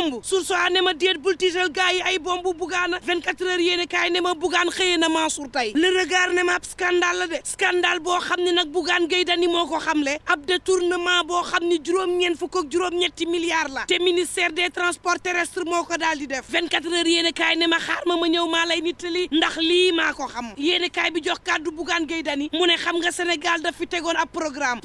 bomb source a ne ma déet bul tiital gars yi ay bomb bugaana 24 heures yéene kaay ne ma bugaan xëyee na Mansour tey le regard ne ma ab scandale la de scandale boo xam ne nag Bougane Gueye Dany moo ko xamle ab détournement boo xam ne juróom-ñeent fukk ak juróom-ñetti milliards la te ministère des transports terrestres moo ko daal di def 24 heures yéene kaay ne ma xaar ma ñëw maa lay nittali ndax lii maa ko xam yéene kaay bi jox kàddu Bougane Gueye Dany mu ne xam nga Sénégal daf fi tegoon ab programme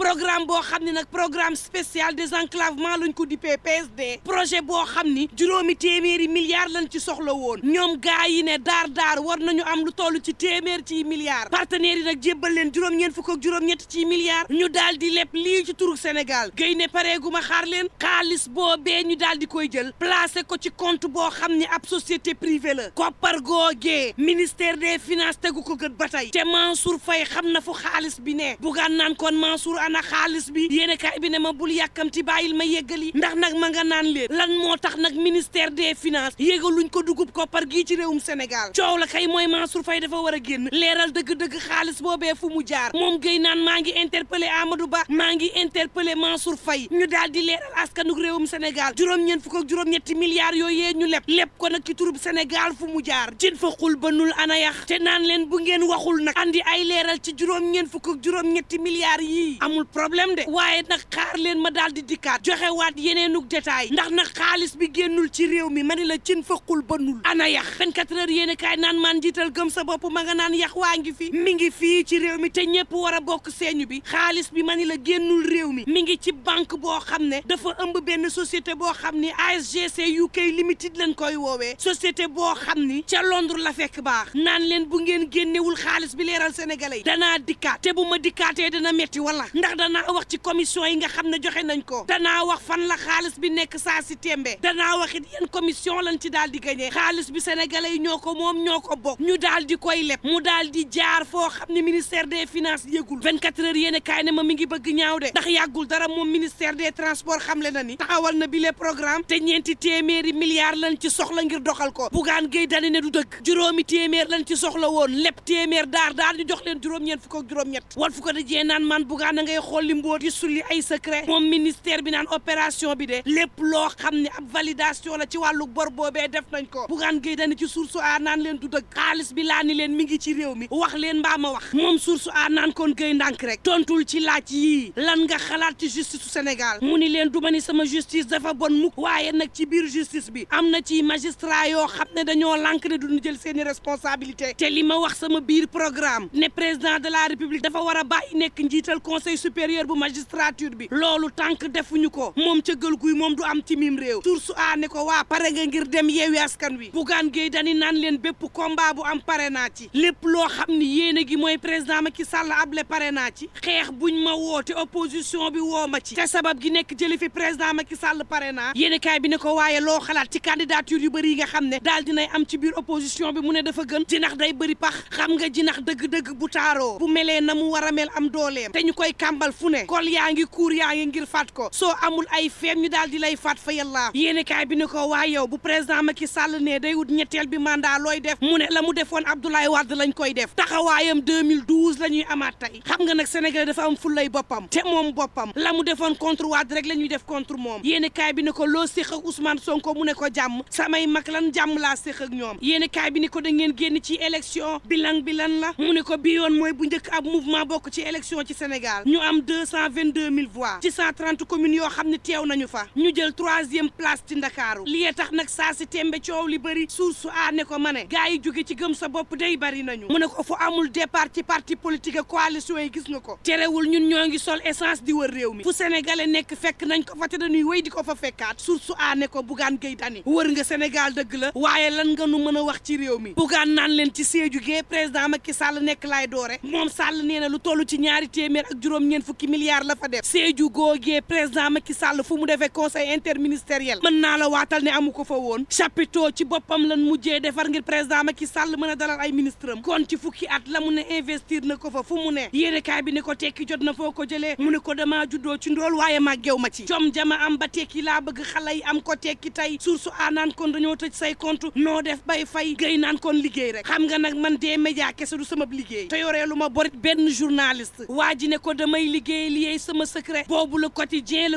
boo xam ne nag programme spécial désenclavement lañ ko dippee PSD projet boo xam ni juróomi téeméeri milliards lañ ci soxla woon ñoom gaa yi ne daar war nañu am lu toll ci téeméer ci milliards partenaires yi nag jébbal leen juróom-ñeent fukk ak juróom-ñett ci milliards ñu daal di leb lii ci turu Sénégal Gueye ne pareeguma xaar leen xaalis boobee ñu daal di koy jël placé ko ci compte boo xam ne ab société privée la koppar googee ministère des finances tegu ko gët ba tey te Mansour Faye xam na fu xaalis bi ne Bougane naan kon Mansour ana xaalis bi yéene kaay bi ne ma bul yàkkamti bàyyil ma yeggali ndax nag ma nga naan leen lan moo tax nag ministère des finances yégaluñ ko dugub koppar gii ci réewum Sénégal coow la kay mooy Mansour Faye dafa war a génn leeral dëgg-dëgg xaalis boobee fu mu jaar moom Gueye naan maa ngi interpellé Amadou Ba maa ngi interpellé Mansour Faye ñu daal di leeral askanug réewum Sénégal juróom-ñeent fukk ak juróom-ñetti milliards yooyee ñu leb ko nag ci turub Sénégal fu mu jaar cin fa xul ba nul ana yax te naan leen bu ngeen waxul nag andi ay leeral ci juróom-ñeent fukk ak juróom-ñetti milliards yii amul problème de waaye nag xaar leen ma daal di dikkaat joxe waat yeneenug détail ndax nag xaalis bi génnul ci réew mi ma ni la cin fa xul ba nul ana yax 24 heures yéene kaay naan maan jiital gëm sa bopp ma nga naan yax waa ngi fi mi ngi fii ci réew mi te ñëpp war a bokk seeñu bi xaalis bi ma ni la génnul réew mi ngi ci banque boo xam ne dafa ëmb benn société boo xam ni ASGC UK Limited lañ koy woowee société boo xam ni ca Londres la fekk baax naan leen bu ngeen génnewul xaalis bi leeral sénégalais yi danaa dikkaat te bu ma dikkaatee dana metti wala ndax danaa wax ci commission yi nga xam ne joxe nañ ko danaa wax fan la xaalis bi nekk saa si tembe danaa wax it yéen commission lañ ci daal di gagné xaalis bi sénégalais yi ñoo ko moom ñoo ko bokk ñu daal di koy leb mu daal di jaar foo xam ne ministère des finances yëgul 24 heures yéen kaay ne ma mi ngi bëgg ñaaw de ndax yàggul dara moom ministère des transports xamle na ni taxawal na bile programme te ñeenti téeméeri milliards lañ ci soxla ngir doxal ko Bougane Gueye Dany ne du dëgg juróomi téeméer lañ ci soxla woon lépp téeméer daal di jox leen juróom-ñeent fukk ak juróom-ñett wal fu ko dajee naan man Bougane ngay xool li mbóot yi sulli ay secret moom ministère bi naan opération bi de lépp loo xam ne ab validation la ci wàllu bor boobee def nañ ko Bougane Gueye Dany ci source a naan leen du dëgg xaalis bi laa ni leen mi ngi ci réew mi wax leen mbaa ma wax moom source a naan kon Gueye ndànk rek tontul ci laaj yii lan nga xalaat ci justice su Sénégal mu ni leen du ma ni sama justice dafa bon mukk waaye nag ci biir justice bi am na ci magistrat yoo xam ne dañoo lànk ne duñu jël seeni responsabilité te li ma wax sama biir programme ne président de la république dafa war a bàyyi nekk njiital conseil supérieur bu magistrature bi loolu tànk defuñu ko moom ca gël guy moom du am ci mim réew source a ne ko waa pare nga ngir dem yeewi askan wi Bougane Gueye Dany naan leen bépp combat bu am pare naa ci lépp loo xam ni yéene gi mooy président Macky Sall able pare naa ci xeex buñ ma woote opposition bi woo ma ci te sabab gi nekk jëli fi président Macky Sall pare naa yéene kaay bi ne ko waaye loo xalaat ci candidature yu bëri yi nga xam ne daal dinay am ci biir opposition bi mu ne dafa gën jinax day bëri pax xam nga jinax dëgg-dëgg bu taaroo bu melee na mu war a mel am dooleem te ñu koy kàmbal fu ne kol yaa ngi kuur yaa ngi ngir faat ko soo amul ay feem ñu daal di lay faat fa yàlla yéene kaay bi ne ko waa yow bu président Macky Sall ne day wut ñetteel bi mandat looy def mu ne la mu defoon Abdoulaye Wade lañ koy def taxawaayam 2012 la ñuy amaat tey xam nga nag Sénégal dafa am fullay boppam te moom boppam la mu defoon contre Wade rek la ñuy def contre moom yéene kaay bi ne ko loo séq ak Ousmane Sonko mu ne ko jàmm samay mag lan jàmm laa séq ak ñoom yéene kaay bi ne ko da ngeen génn ci élection bilan la mu ne ko bi yoon mooy bu njëkk ab mouvement bokk ci élection ci Sénégal ñu am 222 000 voix ci 130 communes yoo xam ne teew nañu fa ñu jël 3e place ci Ndakaaru li tax nag saa si tembe coow li bëri source a ne ko ma ne gars yi jóge ci gëm sa bopp day bari nañu mu ne ko fu amul départ ci parti politique ak coalition yi gis nga ko terewul ñun ñoo ngi sol essence di wër réew mi fu sénégalais nekk fekk nañ ko fa te dañuy wéy di ko fa fekkaat source a ne ko Bougane Gueye Dany wër nga Sénégal dëgg la waaye lan nga nu mën a wax ci réew mi Bougane naan leen ci Sédhiou gee président Macky Sall nekk laay doore moom Sall nee na lu toll ci ñaari téeméer ak juróom-ñeent fukki milliards la fa def Sédhiou googee président Macky Sall fu mu defee conseil interministériel mën naa la waatal ne amu ko fa woon chapiteau ci boppam lan mujjee defar ngir président Macky Sall mën a dalal ay ministre am kon ci fukki at la mu ne investir na ko fa fu mu ne yéene kaay bi ne ko tekki jot na foo ko jëlee mu ne ko damaa juddoo ci ndool waaye màggew ma ci jom jama am ba tekki laa bëgg xale yi am ko tekki tey source a naan kon dañoo tëj say compte noo def bay fay gëy naan kon liggéey rek xam nga nag man dee média kese du sama liggéey te yoree lu ma borit benn journaliste waa ji ne ko damay liggéey sama secret boobu le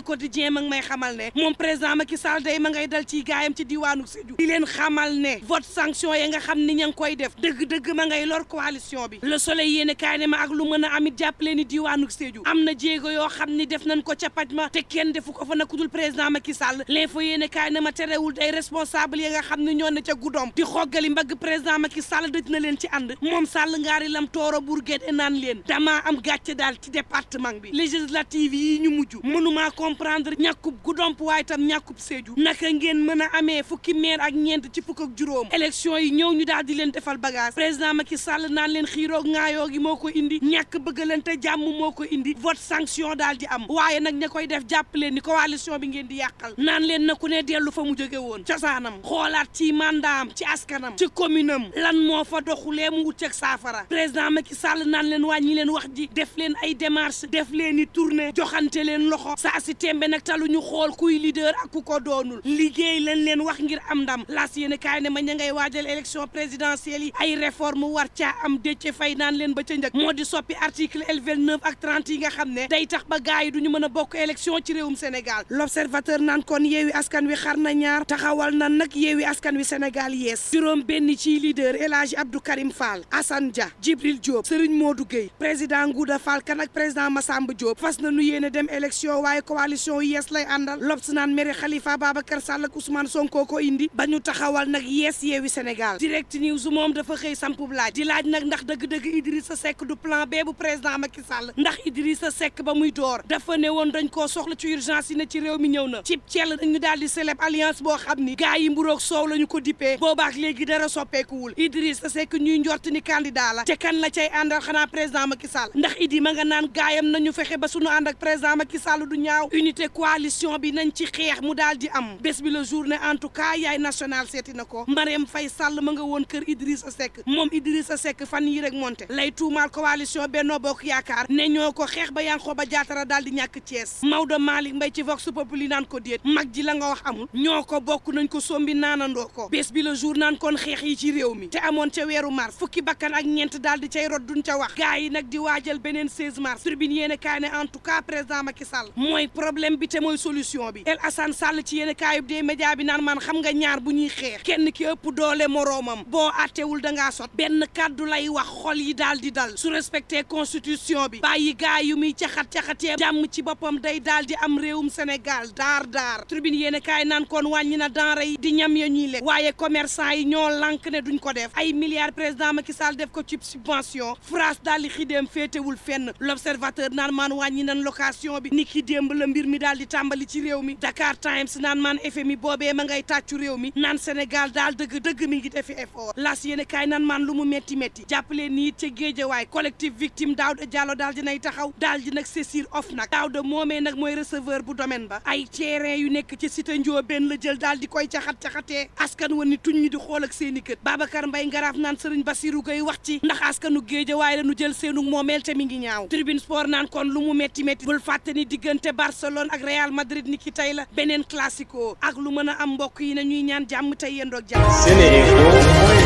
quotidien mag may xamal ne moom président Macky Sall day tey ma ngay dal ci gaayam ci diwaanu Sédhiou di leen xamal ne vote sanction ya nga xam ni ña ngi koy def dëgg-dëgg ma ngay lor coalition bi Le Soleil yéene kaay ne ma ak lu mën a amit jàppale ni diwaanu Sédhiou am na jéego yoo xam ni def nañ ko ca paj ma te kenn defu ko fa nakudul président Macky Sall L'Info yéene kaay ne ma terewul day responsable ya nga xam ne ñoo ne ca guddoom di xoggali mbagg président Macky Sall dëj na leen ci ànd moom Sall ngaari lam tooro Bourguette naan leen damaa am gàcce daal ci département bi législative yi ñu mujj mënumaa comprendre ñàkkub guddomp waaye tam ñàkkub Sédhiou naka ngeen mën a amee fukki maire ak ñeent ci fukk ak juróom élection yi ñëw ñu daal di leen defal bagage président Macky Sall naan leen xiiroog ngaayoo gi moo ko indi ñàkk bëggalante jàmm moo ko indi vote sanction daal di am waaye nag ña koy def jàpp leen ni coalition bi ngeen di yàqal naan leen na ku ne dellu fa mu jóge woon cosaanam xoolaat ci mandaam ci askanam ci commune am lan moo fa doxulee mu wut ak saafara président Macky Sall naan leen wàññi leen wax ji def leen ay démarches def leen i tournée joxante leen loxo saa si tembe nag taluñu xool kuy leader ak ku ko doonul liggéey leen wax ngir am ndam las yéene kaay ne ma ña ngay waajal élection présidentielle yi ay réforme war caa am Déthié Faye naan leen ba ca njëkk moo di soppi article L29 ak 30 yi nga xam ne day tax ba gars yi duñu mën a bokk élection ci réewum Sénégal l'observateur naan kon yeewi askan wi xar na ñaar taxawal nan nag yeewi askan wi Sénégal yees juróom benn ci leader El Hadji Abdou Karim Fall Assane Dia Djibril Diop Serigne Modou Gueye président Ngouda Fall kan ak président Massamba Diop fas na nu yéene dem élection waaye coalition yees lay àndal L'Obs naan maire Khalifa Babacar Sall ak Ousmane Sonko ko indi ba ñu taxawal nag yees yeewi Sénégal Direct News moom dafa xëy sampub laaj di laaj nag ndax dëgg-dëgg Idrissa Seck du plan B bu président Macky Sall ndax Idrissa Seck ba muy door dafa ne woon dañ koo soxla ci urgence yi ne ci réew mi ñëw na cib cell dañu daal di célèbre alliance boo xam ni gars yi mburoog soow la ñu ko dippee boobaak léegi dara soppeekuwul Idrissa Seck ñuy njort ni candidat la te kan la cay àndal xanaa président Macky Sall ndax Idi ma nga naan gaayam nañu fexe ba sunu ànd ak président Macky Sall du ñaaw unité coalition bi nañ ci xeex mu daal di am bés bi la journée en tout cas yaay national seeti na ko Marième Faye Sall ma nga woon kër Idrissa Seck moom Idrissa Seck fan yi rek monté lay tuumaal coalition Benno Bokk Yaakaar ne ñoo ko xeex ba Yankhoba Diattara daal di ñàkk Thiès Maodo Malick Mbaye ci Vox Populi naan ko déet mag ji la nga wax amul ñoo ko bokk nañ ko sombi naanandoo ko bés bi la jour naan kon xeex yi ci réew mi te amoon ca weeru mars fukki bakkan ak ñeent daal di cay rot duñ ca wax gars yi nag di waajal beneen 16 mars Tribune yéene kaay ne en tout cas président Macky Sall mooy problème bi te mooy solution bi El Assane Sall ci yéene kaayub des médias bi naan man xam nga ñaar bu ñuy xeex kenn ki ëpp doole moroomam boo attewul dangaa sot benn kàddu lay wax xol yi daal di dal su respecté constitution bi bàyyi gaa yu muy caxat-caxatee jàmm ci boppam day daal di am réewum Sénégal daar Tribune yéene kaay naan kon wàññi na denrée yi di ñam ya ñuy lekk waaye commerçant yi ñoo lànk ne duñ ko def ay milliards président Macky Sall def ko ci subvention France daal di xideem féetewul fenn l'observateur naan maan wàññi nan location bi ni ki démb la mbir mi daal di tàmbali ci réew mi Dakar Times naan maan FMI boobee ma ngay tàccu réew mi naan Sénégal daal dëgg mi ngi defi effort las yéene kaay naan maan lu mu métti jàppale nii ca Géejawaay collectif victime Daouda Diallo daal dinay taxaw daal di nag saisir OFNAC Daouda moomee nag mooy receveur bu domaine ba ay terrain yu nekk ci cité Ndiobène la jël daal di koy caxat-caxatee askan wa ni tuñ ñi di xool ak seeni kët Babacar Mbaye Ngaraaf naan Serigne Bassirou Gueye wax ci ndax askanu Géejawaay la nu jël seenu moomeel te mi ngi ñaaw Tribune Sport naan kon lu mu métti bul fàtte ni diggante Barcelone ak Real Madrid ni ki tey la beneen classico ak lu mën a am mbokk yi na ñuy ñaan jàmm tey yendoog jàmm